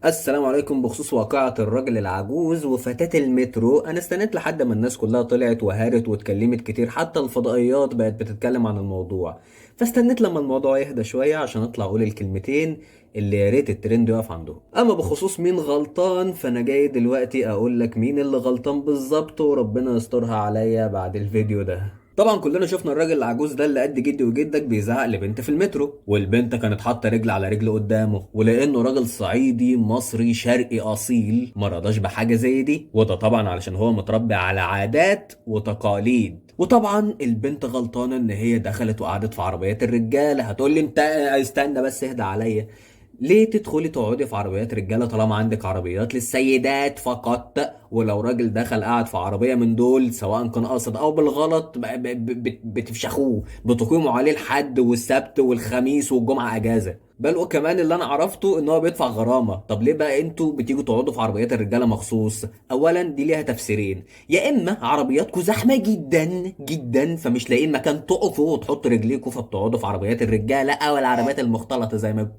السلام عليكم. بخصوص واقعة الرجل العجوز وفتاة المترو، أنا استنيت لحد ما الناس كلها طلعت وهارت واتكلمت كتير، حتى الفضائيات بقت بتتكلم عن الموضوع، فاستنيت لما الموضوع يهدى شوية عشان أطلع أقول الكلمتين اللي يا ريت الترند يقف عندهم. أما بخصوص مين غلطان، فأنا جاي دلوقتي أقول لك مين اللي غلطان بالظبط، وربنا يسترها عليا بعد الفيديو ده. طبعا كلنا شفنا الراجل العجوز ده اللي قد جدي وجدك بيزعق لبنت في المترو، والبنت كانت حاطه رجل على رجل قدامه، ولانه راجل صعيدي مصري شرقي اصيل ما رضاش بحاجة زي دي، وده طبعا علشان هو متربي على عادات وتقاليد. وطبعا البنت غلطانة ان هي دخلت وقعدت في عربيات الرجالة. هتقول لي انت استنى بس اهدى عليا، ليه تدخلي تقعدي في عربيات رجاله طالما عندك عربيات للسيدات فقط؟ ولو راجل دخل قعد في عربية من دول سواء كان قاصد او بالغلط بتفشخوه، بتقيموا عليه الحد والسبت والخميس والجمعة اجازه. بل وكمان اللي انا عرفته ان هو بيدفع غرامة. طب ليه بقى انتوا بتيجوا تقعدوا في عربيات الرجالة مخصوص؟ اولا دي ليها تفسيرين، يا اما عربياتكم زحمة جدا جدا فمش لاقيين مكان تقفوا وتحطوا رجليكم فبتقعدوا في عربيات الرجالة او العربيات المختلطة زي ما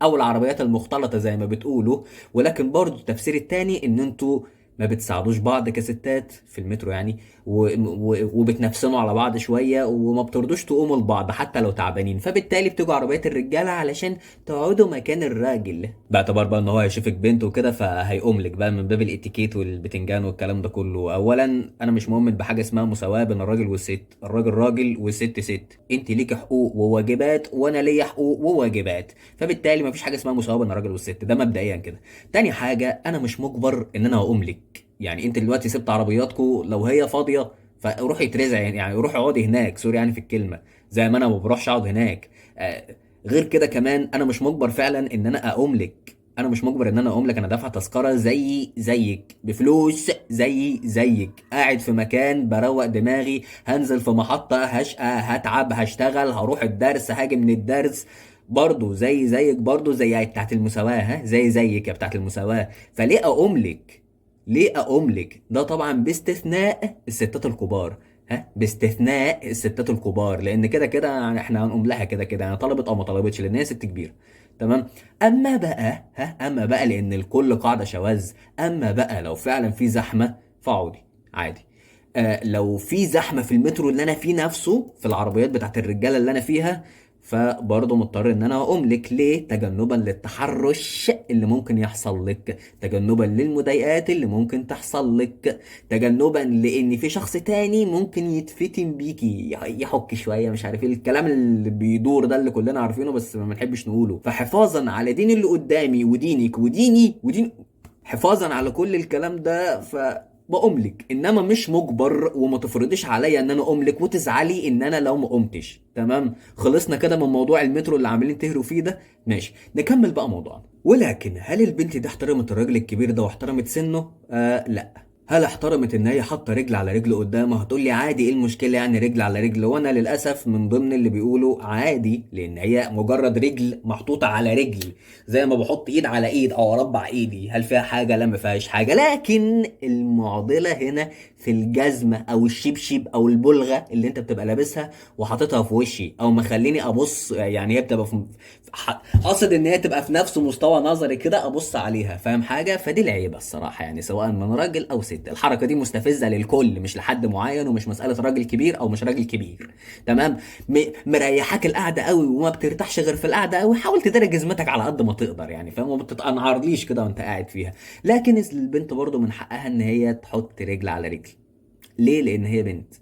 او العربيات المختلطة زي ما بتقولوا. ولكن برضو التفسير التاني ان انتوا ما بتساعدوش بعض كستات في المترو يعني، وبتنفسنوا على بعض شوية وما بترضوش تقوموا لبعض حتى لو تعبانين، فبالتالي بتيجوا عربيات الرجالة علشان تقعدوا مكان الراجل، باعتبار بقى ان هو هيشوفك بنت وكده فهيقوم لك بقى من باب الاتيكيت والبتنجان والكلام ده كله. اولا انا مش مؤمن بحاجة اسمها مساواة بين الراجل والست، الراجل راجل والست ست، انت ليك حقوق وواجبات وانا ليا حقوق وواجبات، فبالتالي مفيش حاجة اسمها مساواة بين الراجل والست، ده مبدئيا كده. تاني حاجة انا مش مجبر ان انا اقوم لك، يعني انت دلوقتي سبت عربياتكو لو هي فاضية فروحي اترزعي، يعني روحي اقعدي هناك، sorry يعني في الكلمة، زي ما انا ما بروحش اقعد هناك. غير كده كمان انا مش مجبر فعلا ان انا اقوم لك، انا مش مجبر ان انا اقوم لك، انا دافع تذكره زي زيك بفلوس زي زيك، قاعد في مكان بروق دماغي، هنزل في محطة هشقى هتعب هشتغل هروح الدرس هاجي من الدرس، برضه زي زيك، برضه زي بتاعت المساواة، ها زي زيك يا بتاعت المساواة، فليه اقوم لك؟ ليه اقوم لك؟ ده طبعا باستثناء الستات الكبار، ها باستثناء الستات الكبار، لان كده كده يعني احنا هنقوم لها كده كده، يعني طلبت او ما طلبتش لان هي ست كبيرة. تمام. اما بقى ها اما بقى لان الكل قاعدة شواذ، اما بقى لو فعلا في زحمة فاقعدي عادي. لو في زحمة في المترو اللي انا فيه نفسه في العربيات بتاعت الرجالة اللي انا فيها، فبرضه مضطر ان انا اقوم لك. ليه؟ تجنبا للتحرش اللي ممكن يحصل لك، تجنبا للمضايقات اللي ممكن تحصل لك، تجنبا لان في شخص تاني ممكن يتفتن بيكي، يحك شوية، مش عارف ايه الكلام اللي بيدور ده اللي كلنا عارفينه بس ما بنحبش نقوله. فحفاظا على دين اللي قدامي ودينك وديني ودين، حفاظا على كل الكلام ده ف بأملك، انما مش مجبر، وما تفرضيش عليا ان انا املك وتزعلي ان انا لو ما قمتش. تمام، خلصنا كده من موضوع المترو اللي عاملين تهروا فيه ده، ماشي نكمل بقى موضوعنا. ولكن هل البنت دي احترمت الراجل الكبير ده واحترمت سنة؟ لا. هل احترمت ان هي حاطه رجل على رجل قدامه؟ هتقول لي عادي، ايه المشكلة يعني رجل على رجل؟ وانا للاسف من ضمن اللي بيقولوا عادي، لان هي مجرد رجل محطوطة على رجل، زي ما بحط ايد على ايد او اربع ايدي، هل فيها حاجة؟ لا ما فيهاش حاجة. لكن المعضلة هنا في الجزمة او الشبشب او البلغه اللي انت بتبقى لابسها وحاططها في وشي، او مخليني ابص، يعني هي بتبقى في قصد ان هي تبقى في نفس مستوى نظري كده ابص عليها، فاهم حاجة؟ فدي العيبه الصراحة، يعني سواء من راجل او ست، الحركة دي مستفزة للكل، مش لحد معين، ومش مسالة راجل كبير او مش راجل كبير. تمام. مريحاك القعدة قوي وما بترتاحش غير في القعدة قوي، حاول تداري جزمتك على قد ما تقدر يعني، فاهم؟ وما بتتقنعرليش كده وانت قاعد فيها. لكن البنت برضو من حقها ان هي تحط رجل على رجل. ليه؟ لان هي بنت،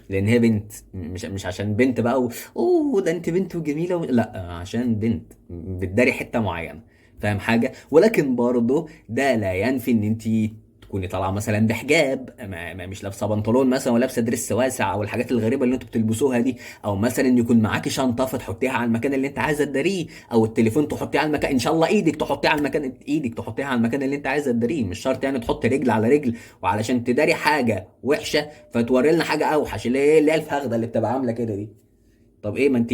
لان هي بنت، مش عشان بنت بقى اوه ده انت بنت وجميلة لا، عشان بنت بتداري حتة معينة، فاهم حاجة؟ ولكن برضه ده لا ينفي ان انت تكوني طالعه مثلا بحجاب، ما مش لابسه بنطلون مثلا ولابسه dress واسع او الحاجات الغريبة اللي انتوا بتلبسوها دي، او مثلا يكون معاكي شنطه فتحطيها على المكان اللي انت عايزه تداريه، او التليفون تحطيه على المكان، ان شاء الله ايدك تحطيها على المكان، ايدك تحطيها على المكان اللي انت عايزه تداريه، مش شرط يعني تحط رجل على رجل وعلشان تداري حاجة وحشة فتوري لنا حاجة اوحش، اللي هي الفخده اللي بتبقى عامله كده دي. طب ايه، ما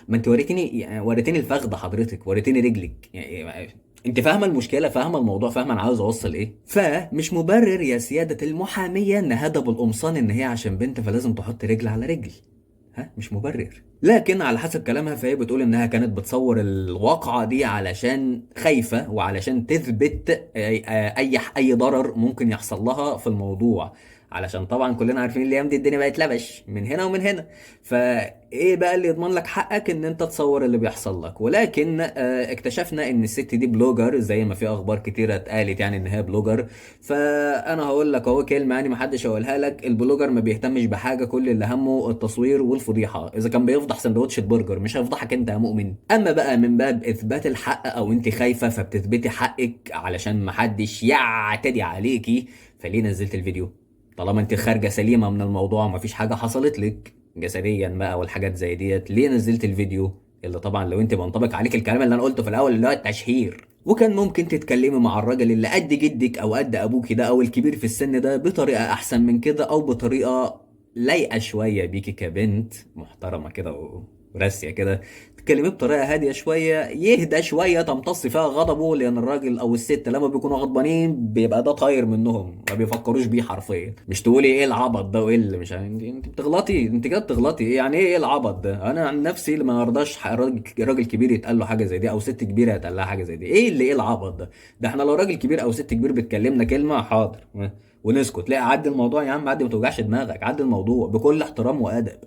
انت وريتني، يعني وريتني الفخده حضرتك، وريتني رجلك، يعني انت فاهمه المشكلة، فاهمه الموضوع، فاهمه انا عاوز اوصل ايه؟ فمش مبرر يا سيادة المحاميه ان هدب القمصان ان هي عشان بنت فلازم تحط رجل على رجل. ها، مش مبرر. لكن على حسب كلامها فهي بتقول انها كانت بتصور الواقعة دي علشان خايفة وعلشان تثبت اي ضرر ممكن يحصل لها في الموضوع، علشان طبعا كلنا عارفين الايام دي الدنيا بقت لبش من هنا ومن هنا. فايه بقى اللي يضمن لك حقك؟ ان انت تصور اللي بيحصل لك. ولكن اكتشفنا ان الست دي blogger، زي ما في اخبار كتيرة اتقالت يعني ان هي blogger. فانا هقول لك اهو كلمة يعني محدش هيقولها لك، ال blogger ما بيهتمش بحاجة، كل اللي همه التصوير والفضيحة. اذا كان بيفضح سندوتش البرجر مش هيفضحك انت يا مؤمن. اما بقى من باب اثبات الحق، او انت خايفة فبتثبتي حقك علشان محدش يعتدي عليكي، فليه نزلت الفيديو؟ طالما انت خارجه سليمة من الموضوع ومفيش حاجة حصلت لك جسديا بقى والحاجات زي ديت، ليه نزلت الفيديو؟ اللي طبعا لو انت بنطبق عليك الكلام اللي انا قلته في الاول اللي هو التشهير. وكان ممكن تتكلمي مع الراجل اللي قد جدك او قد ابوكي ده او الكبير في السن ده بطريقة احسن من كده، او بطريقة لايقة شوية بيكي كبنت محترمه كده وراسيه كده، تتكلمي بطريقة هادية شوية، يهدى شوية، تمتص فيها غضبه، لان الراجل او الست لما بيكونوا غضبانين بيبقى ده طاير منهم، ما بيفكروش بيه حرفيا. مش تقولي ايه العبط ده وايه اللي مش عارف، انت بتغلطي، انت كده بتغلطي. ايه يعني ايه العبط ده؟ انا عن نفسي ما ارضاش راجل كبير يتقال له حاجة زي دي، او ست كبيرة يتقال لها حاجة زي دي. ايه اللي ايه العبط ده؟ ده احنا لو راجل كبير او ست كبير بتكلمنا كلمة حاضر ونسكت، لا عدي الموضوع يا عم، عدي، ما توجعش دماغك، عدي الموضوع بكل احترام وادب.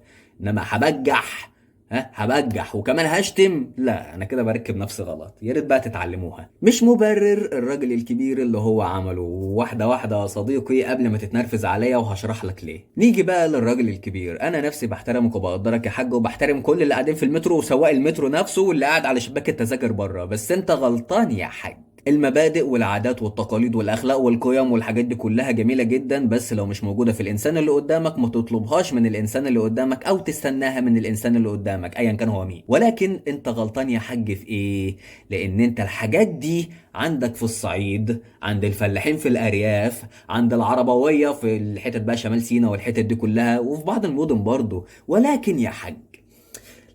انما هبجح، ها هبجح وكمان هشتم، لا انا كده بركب نفسي غلط. يا ريت بقى تتعلموها. مش مبرر الراجل الكبير اللي هو عمله. واحدة واحدة يا صديقي قبل ما تتنرفز عليا، وهشرح لك ليه. نيجي بقى للراجل الكبير. انا نفسي بحترمك وبقدرك يا حاج، وبحترم كل اللي قاعدين في المترو وسواق المترو نفسه واللي قاعد على شباك التذاكر بره، بس انت غلطان يا حاج. المبادئ والعادات والتقاليد والاخلاق والقيم والحاجات دي كلها جميلة جدا، بس لو مش موجودة في الانسان اللي قدامك ما تطلبهاش من الانسان اللي قدامك او تستناها من الانسان اللي قدامك ايا كان هو مين. ولكن انت غلطان يا حاج في ايه؟ لان انت الحاجات دي عندك في الصعيد، عند الفلاحين في الارياف، عند العربويه في الحتت بقى شمال سينا والحتت دي كلها، وفي بعض المدن برضو. ولكن يا حاج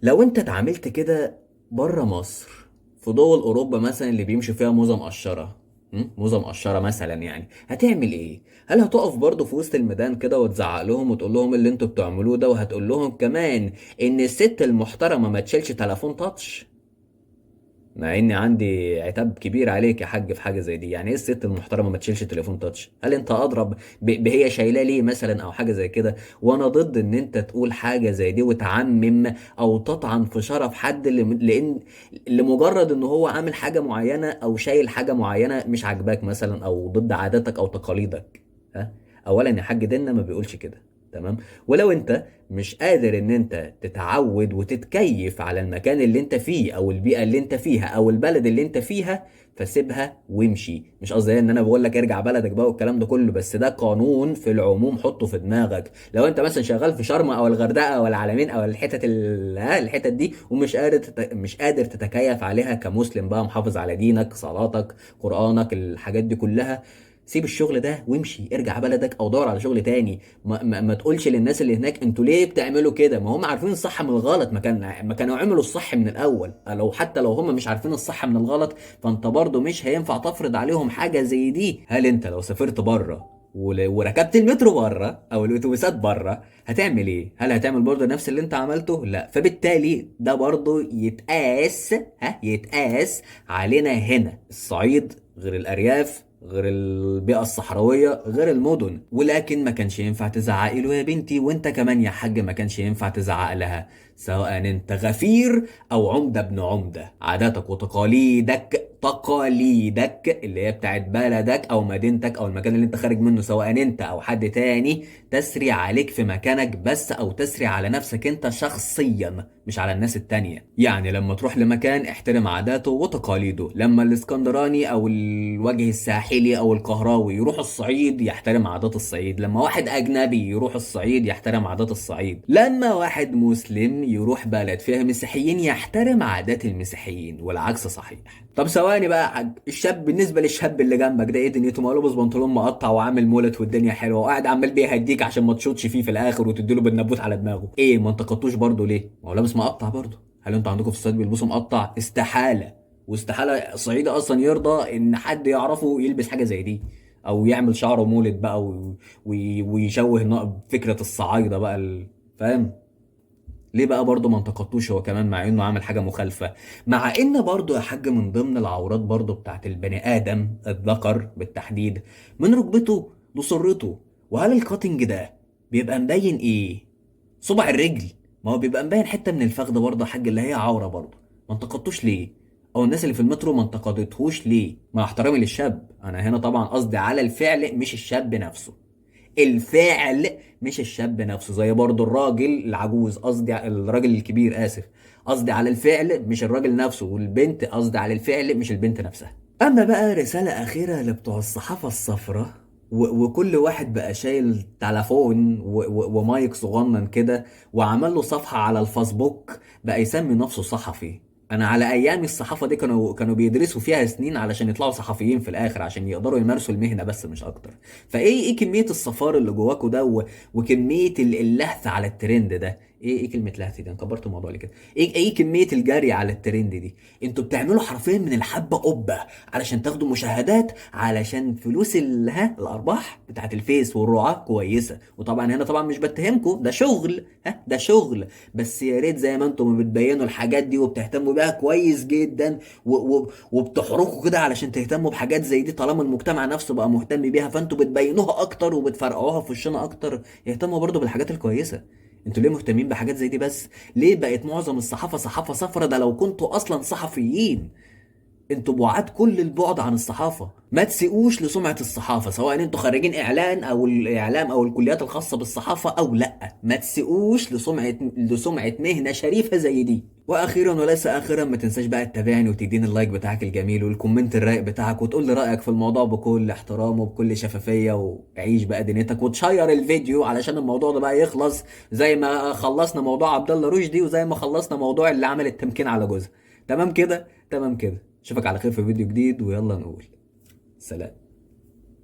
لو انت اتعاملت كده بره مصر، في دول اوروبا مثلا اللي بيمشي فيها موزة مقشره، موزة مقشره مثلا، يعني هتعمل ايه؟ هل هتقف برضه في وسط الميدان كده وتزعق لهم وتقول لهم اللي انتوا بتعملوه ده، وهتقول لهم كمان ان الست المحترمة ما تشيلش تليفون تاتش؟ مع اني عندي عتاب كبير عليك يا حاج في حاجة زي دي. يعني ايه الست المحترمة ما تشيلش تليفون تاتش؟ هل انت اضرب بهي شايلاه ليه مثلا او حاجة زي كده؟ وانا ضد ان انت تقول حاجة زي دي وتعمم او تطعن في شرف حد لان لمجرد ان هو عامل حاجة معينة او شايل حاجة معينة مش عاجباك مثلا او ضد عاداتك او تقاليدك. ها، اولا يا حاج ديننا ما بيقولش كده، تمام؟ ولو انت مش قادر ان انت تتعود وتتكيف على المكان اللي انت فيه او البيئة اللي انت فيها او البلد اللي انت فيها، فسيبها وامشي. مش قصدي ان انا بقول لك ارجع بلدك بقى والكلام ده كله، بس ده قانون في العموم حطه في دماغك. لو انت مثلا شغال في شرم او الغردقة او العلمين او الحتت دي ومش قادر مش قادر تتكيف عليها كمسلم بقى، محافظ على دينك، صلاتك، قرآنك، الحاجات دي كلها، سيب الشغل ده وامشي، ارجع بلدك او دور على شغل تاني. ما تقولش للناس اللي هناك انتوا ليه بتعملوا كده، ما هم عارفين الصح من الغلط، ما كانوا عملوا الصح من الاول. لو حتى لو هم مش عارفين الصح من الغلط، فانت برضو مش هينفع تفرض عليهم حاجة زي دي. هل انت لو سافرت بره وركبت المترو بره او الاتوبيسات بره هتعمل ايه؟ هل هتعمل برضه نفس اللي انت عملته؟ لا. فبالتالي ده برضه يتقاس، ها، يتقاس علينا هنا. الصعيد غير الارياف، غير البيئة الصحراوية، غير المدن. ولكن ما كانش ينفع تزعقي له يا بنتي، وانت كمان يا حاج ما كانش ينفع تزعق لها، سواء انت غفير او عمدة ابن عمدة. عاداتك وتقاليدك، تقاليدك اللي هي بتاعت بلدك او مدينتك او المكان اللي انت خارج منه، سواء انت او حد تاني، تسري عليك في مكانك بس، او تسري على نفسك انت شخصيا مش على الناس التانية. يعني لما تروح لمكان احترم عاداته وتقاليده. لما الاسكندراني او الوجه الساحلي او القهراوي يروح الصعيد يحترم عادات الصعيد. لما واحد اجنبي يروح الصعيد يحترم عادات الصعيد. لما واحد مسلم يروح بلد فيها مسيحيين يحترم عادات المسيحيين، والعكس صحيح. طب ثواني بقى يا حاج، الشاب بالنسبة للشاب اللي جنبك ده ايه دنيته؟ ما هو لابس بنطلون مقطع وعامل مولت والدنيا حلوة وقاعد عمال بيهديك عشان ما تشوطش فيه في الاخر وتديله بالنبوت على دماغه. ايه ما انتقدتوش برضه ليه؟ ما هو لابس مقطع برضه. هل انتوا عندكم في الصعيد بيلبسوا مقطع؟ استحالة، واستحاله صعيدي اصلا يرضى ان حد يعرفه يلبس حاجة زي دي او يعمل شعره مولد بقى ويشوه فكرة الصعايده بقى فاهم؟ ليه بقى برضه ما انتقدتوش هو كمان مع انه عمل حاجة مخالفة؟ مع ان برضه يا حاج من ضمن العورات برضه بتاعت البني ادم الذكر بالتحديد من ركبته لسرته. وهل ال cutting ده بيبقى مبين ايه؟ صبع الرجل؟ ما هو بيبقى مبين حتة من الفخذ برضه يا حاج اللي هي عورة برضه. ما انتقدتوش ليه؟ او الناس اللي في المترو ما انتقدتهوش ليه؟ مع احترامي للشاب، انا هنا طبعا قصدي على الفعل مش الشاب نفسه. الفعل مش الشاب نفسه، زي برضو الراجل العجوز، قصدي الراجل الكبير، اسف، قصدي على الفعل مش الراجل نفسه، والبنت قصدي على الفعل مش البنت نفسها. اما بقى رسالة اخيرة لبتوع الصحافة الصفراء، وكل واحد بقى شايل تلفون ومايك صغنن كده وعمل له صفحة على الفيسبوك بقى يسمي نفسه صحفي. انا على ايامي الصحافة دي كانوا بيدرسوا فيها سنين علشان يطلعوا صحفيين في الاخر، عشان يقدروا يمارسوا المهنة بس مش اكتر. فايه كمية الصفار اللي جواكوا ده وكمية اللهث على الترند ده؟ ايه كلمة لهث دي؟ انا كبرت الموضوع ليه كده؟ ايه كمية الجري على الترند دي؟ انتوا بتعملوا حرفيا من الحبة قبه علشان تاخدوا مشاهدات، علشان فلوس الارباح بتاعت الفيس والرعاه كويسة. وطبعا هنا طبعا مش بتهمكم، ده شغل، ده شغل، بس يا ريت زي ما انتم بتبينوا الحاجات دي وبتهتموا بيها كويس جدا وبتحركوا كده علشان تهتموا بحاجات زي دي، طالما المجتمع نفسه بقى مهتم بيها فانتوا بتبينوها اكتر وبتفرقعوها في وشنا اكتر. يهتموا برضو بالحاجات الكويسة. انتوا ليه مهتمين بحاجات زي دي بس؟ ليه بقت معظم الصحافة صحافة صفرا؟ ده لو كنتوا اصلا صحفيين، انتوا بعاد كل البعد عن الصحافة. ما تسيئوش لسمعه الصحافة، سواء انتوا خريجين اعلان او الاعلام او الكليات الخاصة بالصحافه او لا، ما تسيئوش لسمعه مهنة شريفه زي دي. واخيرا وليس اخرا، ما تنساش بقى تتابعني وتديني ال like بتاعك الجميل وال comment الرايق بتاعك، وتقول لي رايك في الموضوع بكل احترام وبكل شفافية، وعيش بقى دنيتك، وتشير الفيديو علشان الموضوع ده بقى يخلص زي ما خلصنا موضوع عبد الله رشدي، وزي ما خلصنا موضوع اللي عمل التمكين على جوزها. تمام كده؟ تمام كده. اشوفك على خير في فيديو جديد، ويلا نقول سلام.